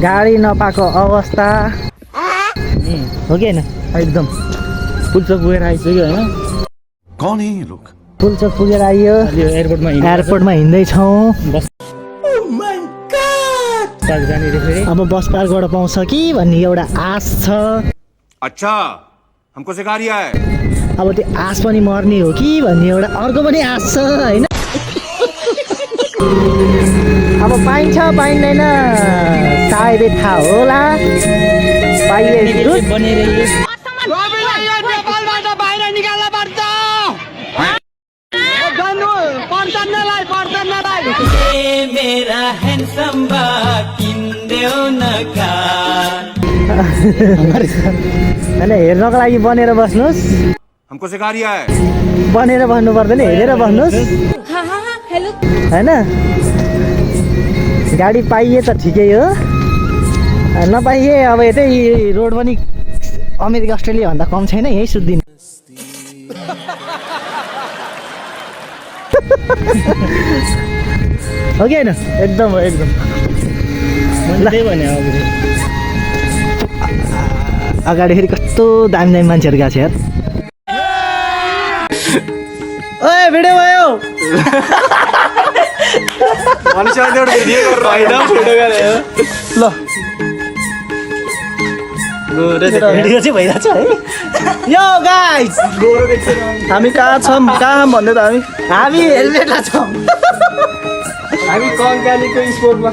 गाडी नपाएको अवस्था हो कि होइन एकदम पुल्चोक पुगेर आइसक्यो होइन कौन है ये लोग पुल्चोक पुगेर आइयो एयरपोर्टमा हिँड्दैछौँ अब बस पार्कबाट पाउँछ कि भन्ने एउटा आश छ अच्छा हमको सिखा रिया है अब त्यो आश पनि मर्ने हो कि भन्ने एउटा अर्को पनि आश छ होइन अब पाइन्छ पाइँदैन सायदै थाहा होला पाइए होइन हेर्नको लागि बनेर बस्नुहोस् हमको सिखा रिया है बनेर बस्नु पर्दैन हेरेर बस्नुहोस् होइन गाडी पाइए त ठिकै हो नपाइए अब यतै रोड पनि अमेरिका अस्ट्रेलिया भन्दा कम छैन यही सुत्दिनु हो कि होइन एकदम हो एकदम त्यही भने अगाडि फेरि कस्तो दामी दामी मान्छेहरू गएको छ यार ओए भिडियो भयो भिडियो चाहिँ भइरहेछ है यो गाइस हामी कहाँ छौँ कहाँ भन्दै त हामी हेलमेटमा छौँ हामी कङ्कालीको स्पोर्टमा